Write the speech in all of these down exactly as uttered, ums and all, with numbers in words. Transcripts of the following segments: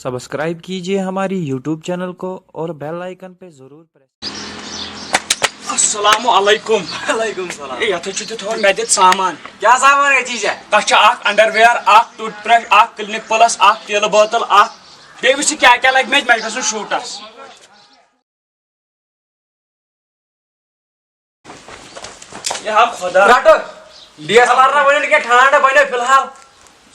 Subscribe कीजिए हमारी YouTube channel को और बेल आइकन पे जरूर प्रेस। السلام علیکم۔ وعلیکم السلام۔ ہے، یتھ حظ چھُ تہِ تھوٚومُت مےٚ دِتھ سامان۔ کیٛاہ سامان ہے چھی ژےٚ؟ تتھ چھِ اکھ انڈر ویئر، اکھ ٹوتھ برش، اکھ کلینک پلس، اکھ تیلہٕ بٲتل، اکھ، بیٚیہِ وٕچھ ژٕ کیٛاہ کیٛاہ لگہِ مےٚ، مےٚ چھُ گژھُن شوٗٹس۔ ہے ہا خۄدا۔ رٹہٕ۔ ڈی ایس ایل آر نہ بنن کینٛہہ، ٹھانڈ بنیو فی الحال۔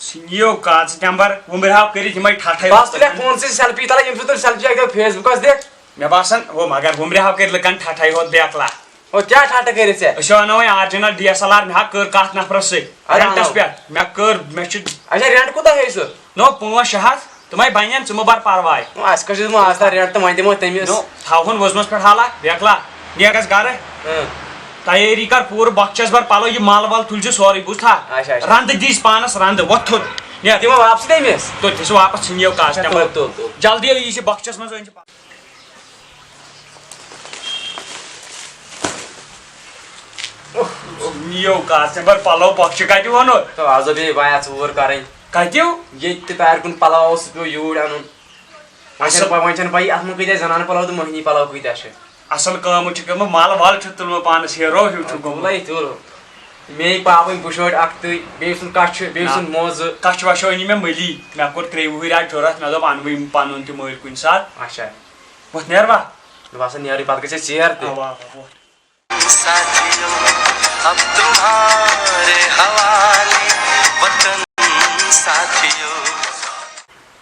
ژھٕنِو کاژٕ چمبر، وُمبرِ ہاو کٔرِتھ یِمے ٹھٹھے۔ بس تُلہِ فون سۭتۍ سیلفی تلہٕ، ییٚمہِ سۭتۍ تُلہِ سیلفی اکہِ دۄہ فیس بُکس دِ۔ مےٚ باسان، ہُہ مگر وُمبرِ ہاو کٔرِتھ لُکن ٹھٹھے ہوت بیکلا۔ ہُہ کیٛاہ ٹھٹھٕ کٔرِتھ ژےٚ؟ أسۍ چھِ انو وۄنۍ original D S L R, مےٚ ہا کٔر کتھ نفرس سۭتۍ۔ اچھا، رینٹس انو۔ پٮ۪ٹھ۔ مےٚ کٔر، مےٚ چھِ اچھا، رینٹ کوٗتاہ ہیٚیہِ سُہ؟ نو، پانٛژھ شےٚ ہتھ، تِمے بنن، ژٕ مہ بر پرواے۔ نو، اَسہِ کٔر چھِ دِمو آز تام رینٹ تہٕ وۄنۍ دِمو تٔمِس۔ نو، تھاوہون وۄزمس پٮ۪ٹھ حالہ، بیکلا، نیکس گرٕ۔ اۭں۔ تیٲری کر پوٗرٕ، بۄکچس بر پلو، یہِ مل ول تُلۍ زِ سورُے، بوٗزتھا؟ اچھا، اچھا۔ رنٛدٕ دِس پانس رنٛدٕ، وۄتھ تھوٚد۔ نیا۔ دِمو واپسٕے تٔمِس۔ تُہۍ تھٲیِو سُہ واپس، ژھٕنۍ یِیو کاس اچھا، تمبر۔ تُل، تُل، تُل۔ جلدی یہِ چھِ بۄکچس منٛز أنۍ زِ۔ نیو کاس نمبر پلو پۄکھ چھِ کتہِ ووٚنُت؟ تو آز بیٚیہِ وایا ژوٗر کرٕنۍ۔ کتہِ؟ ییٚتہِ تہِ تارِ کُن پلو اوس، سُہ پیوٚو یوٗرۍ انُن۔ وۄنۍ اصل۔ چھَنہٕ پَے، وۄنۍ چھَنہٕ پَیی اَتھ منٛز کۭتیٛاہ زنانہٕ پلو تہٕ مٔہنی پلو کۭتیٛاہ چھِ۔ اصل کٲم چھِ گٔمٕژ، مل ول چھُ تُلمُت پانس ہیرو ہیوٗ چھُ گوٚمُت۔ تُلے تُل۔ مے پاپٕنۍ بُشوٹۍ اکھ تہٕ بیٚیہِ سُنٛد کچھ چھُ، بیٚیہِ نہ۔ سُنٛد موزٕ۔ کچھ وچھ أنۍ مےٚ مٔلی، مےٚ کوٚر ترٛیٚیہِ وُہٕرۍ اَتھ جُرتھ، مےٚ دوٚپ اَنہٕ بہٕ یِم پنُن تہِ مٔلۍ کُنہِ ساتہٕ۔ اچھا۔ وۄتھ نیروا؟ مےٚ باسان نیرٕے، پتہٕ گژھِ ژیر تہِ۔ اوا، اوا، وۄتھ۔ ساتھیو، اب تمہارے حوالے وطن ساتھیو۔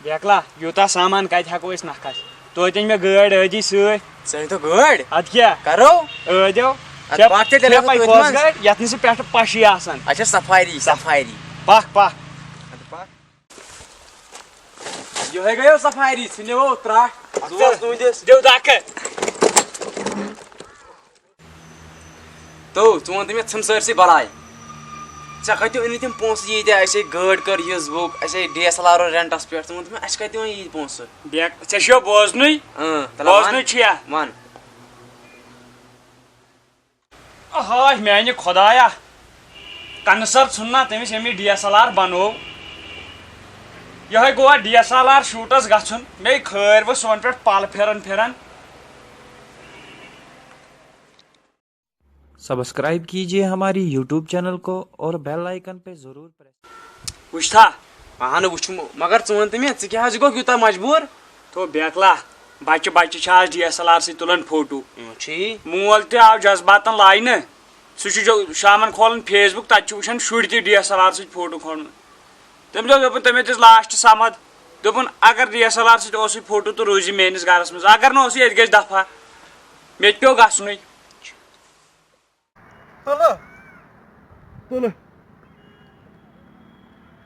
بیکلا، یوٗتاہ سامان کتہِ ہٮ۪کو أسۍ نکھس؟ توتہِ أنۍ مےٚ گٲڑۍ ٲدی سۭتۍ۔ ژےٚ أنۍ تو گٲڑۍ؟ ادٕ کیٛاہ؟ کرو۔ ٲدیو۔ ادٕ چھےٚ، پکھ تیٚلہِ چھےٚ أسۍ پَے تٔتھۍ کۄس منٛز۔ گٲڑۍ؟ یتھ نہٕ سُہ پٮ۪ٹھٕ پشی آسان۔ اچھا، سفاری، سفاری۔ پکھ، پکھ۔ ادٕ پکھ۔ یِہوٚے گٔیو سفاری، ژھٕنِو ترٛٹھ۔ زُوَس تُہٕنٛدِس۔ دِو دَکہٕ۔ تو، ژٕ وَن تہٕ مےٚ، ژھٕن سٲرسٕے بَلاے۔ ژےٚ کَتہِ أنِتھ یِم پونٛسہٕ ییٖتیٛاہ؟ اَسے گٲڑۍ کٔر یِژھ بُک، اَسے ڈی ایس ایل آر اوٚن رٮ۪نٹَس پٮ۪ٹھ۔ ژٕ وَن تہٕ مےٚ، اَسہِ کَتہِ یِوان ییٖتۍ پونٛسہٕ؟ بیک، ژےٚ چھُیا بوزنُے؟ اۭں، تَلہ وَن۔ بوزنُے چھُیا؟ وَن۔ ہاے میانہِ خۄدایا، کنہٕ سر ژھُن نا تٔمِس، ییٚمۍ یہِ ڈی ایس ایل آر بنوو۔ یِہوٚے گوٚوا D S L R shoots گژھُن، مے کھٲرۍ وۄنۍ سون پٮ۪ٹھ پل پھِران پھِران۔ सब्सक्राइब कीजिए हमारी यूट्यूब चैनल को और बेल आइकन पे जरूर प्रेस। وٕچھتھا؟ اہن وٕچھُم، مگر ژٕ وَن تہٕ مےٚ، ژٕ کیٛاہ حظ گوٚکھ یوٗتاہ مجبوٗر؟ تو بیکلا، بچہِ بچہِ چھِ آز ڈی ایس ایل آر سۭتۍ تُلان فوٹو۔ اۭں، ٹھیٖک۔ مول تہِ آو جذباتن لاینہٕ۔ سُہ چھُ جو-، شامن کھولان فیس بُک، تتہِ چھُ وٕچھان شُرۍ تہِ ڈی ایس ایل آر سۭتۍ فوٹو کھولمُت۔ تٔمۍ دوٚپ، دوٚپُن، تٔمۍ ہیوٚتُس لاسٹ سمد، دوٚپُن، اگر ڈی ایس ایل آر سۭتۍ اوسُے فوٹو تہٕ روٗزِ میٲنِس گرس منٛز، اگر نہٕ اوسُے، ییٚتہِ گژھِ دفعہ، مےٚ تہِ پیوٚو گژھُنُے۔ تُلہٕ۔ تُلہٕ۔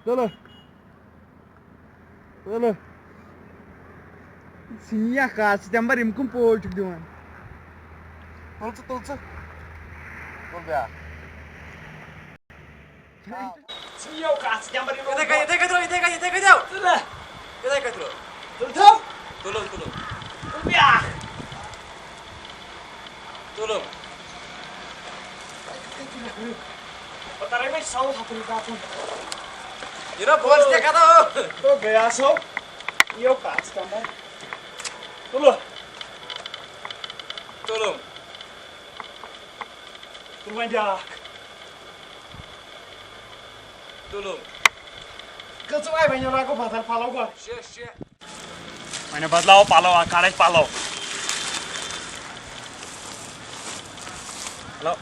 تُلہٕ۔ تُلہٕ۔ ژھٕنیا کتھ، ستمبر، یِم کٕم پوز چھِکھ دِوان؟ تُل ژٕ، تُل ژٕ۔ تُل بیٛاکھ۔ ژھٕنِو کتھ، ژٕ کیٛاہ مطلب یِتھَے کٔنۍ، یِتھَے کٔنۍ ترٛٲو، یِتھَے کٔنۍ، یِتھَے کٔنۍ ترٛٲو۔ تُلہٕ۔ یِتھَے کٔنۍ ترٛٲو۔ تُلہٕ تھَو۔ تُلُن، تُلُن۔ تُل بیٛاکھ۔ تُلُن۔ بہٕ کَرَے وۄنۍ ساوُتھ اَپٲری کَتھ۔ یہِ نا بوز تہِ کَتھ ہو۔ تو گٔیا سو۔ یِیو کَتھ کَمبَر۔ تُلہٕ۔ تُلُن۔ تُل وۄنۍ بیٛاکھ۔ تُلُن۔ کٔژٕ وَے وۄنۍ لاگو بدل پَلو گۄڈٕ؟ شےٚ، شےٚ۔ وۄنۍ بدلاوو پَلو، اَکھ کَڑ اَسہِ پَلو۔ ہیلو۔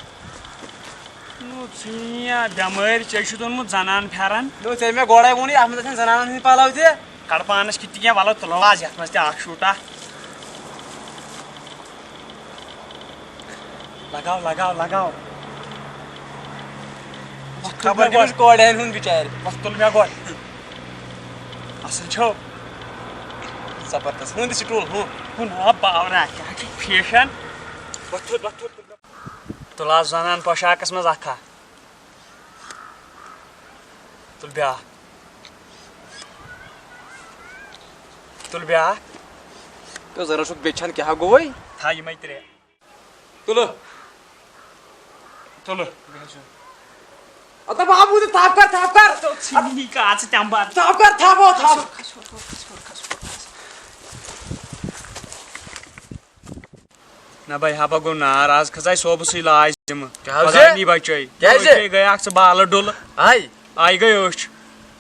نو ژھٕنیا بٮ۪مٲرۍ، ژےٚ چھُتھ اوٚنمُت زَنان پھٮ۪رَن۔ نو ژےٚ مےٚ گۄڈَے ووٚنُے، اَتھ منٛز آسَن زَنانَن ہِنٛدۍ پَلو تہِ۔ کڑ پانس کِتھ تہِ کینٛہہ، وَلہٕ تُلو آز یَتھ منٛز تہِ اکھ شوٗٹا۔ لگاو، لگاو، لگاو۔ وۄتھ تُل خبر مےٚ کٔمِس گۄڈٕ۔ کورِ ہَنہِ ہُنٛد بِچارِ۔ وۄتھ تُل مےٚ گۄڈٕ۔ اَصٕل چھو؟ زبردست۔ ہُہ تہِ چھُ ٹوٗل، ہُہ۔ ہُہ نا باورا، کیٛاہ چھُ فیشن؟ وۄتھ تھوٚد، وۄتھ تھوٚد، تُل مےٚ۔ تُل آز زنان پوشاکس منٛز اکھا۔ تُل بیٛاکھ۔ تُل بیٛاکھ۔ تہٕ ذرا چھُکھ بیٚچھان کیٛاہ گوٚوُے؟ تھاو یِمے ترٛےٚ۔ تُلہٕ۔ تُلہٕ۔ اَدٕ بابوٗ تہٕ تھپھ کر، تھپھ کر۔ تو ژھٕنی کَتھ ژٕ تَمہِ بعد۔ تھپھ کر، تھپھ، او، تھپھ۔ کھس ہیوٚر، کھس ہیوٚر، کھس ہیوٚر، کھس ہیوٚر، کھس ہیوٚر۔ نہ بھائی، ہبا گوٚو نار، آز کھژاے صوبہٕ سٕے لاج تِمہٕ۔ کیٛاہ حظ خۄداے یہِ؟ نی بچٲے۔ کیٛازِ؟ أچھے گٔے اکھ ژٕ بالہٕ ڈُلہٕ۔ ہاے، آیہِ گٔے أچھ۔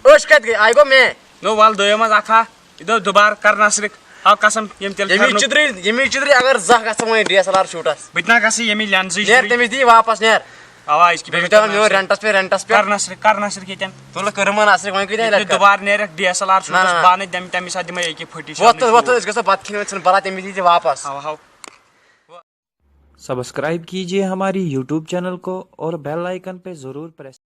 أچھ کتہِ گٔے؟ آیہِ گوٚو مےٚ۔ نو ول دٲیو منٛز اکھ ہا۔ یہِ دوٚپ دُبارٕ کر نصرٕکۍ۔ ہاو قسم، ییٚمہِ تیٚلہِ ییٚمی کرنُک۔ چِدرِ، ییٚمی چِدرِ اگر زانٛہہ گژھو وۄنۍ D S L R shoots. بہٕ تہِ نہ گژھٕ ییٚمی لینزٕے نیر چِدرِ۔ تٔمِس دِیہِ واپس، نیر۔ اوا، أزۍ کہِ بیٚیہِ پٮ۪ٹھ چھُ دَپان کرناو میون ژٕ۔ رینٹس پٮ۪ٹھ، رینٹس پٮ۪ٹھ۔ کر نصرٕکۍ، کر نصرٕکۍ ییٚتٮ۪ن۔ تُلہٕ کٔرٕم نہ نصرٕکۍ، وۄنۍ کۭتیٛاہ ییٚلہِ لٹہِ کر؟ دُبارٕ نیرکھ ڈی ایس ایل آر نہ، شوٗٹس نہ۔ بنہٕ، تَمہِ تَمی ساتہٕ دِمے ییٚکیٛاہ پھٔٹی وۄتھ سیوٚدُے۔ تہٕ وۄتھ تہٕ أسۍ گژھو بتہٕ کھٮ۪نہِ، وۄنۍ ژھٕن بلاے تٔمِس دِیہِ واپس۔ اوا، ہاو۔ सब्सक्राइब कीजिए हमारी यूट्यूब चैनल को और बेल आइकन पे ज़रूर प्रेस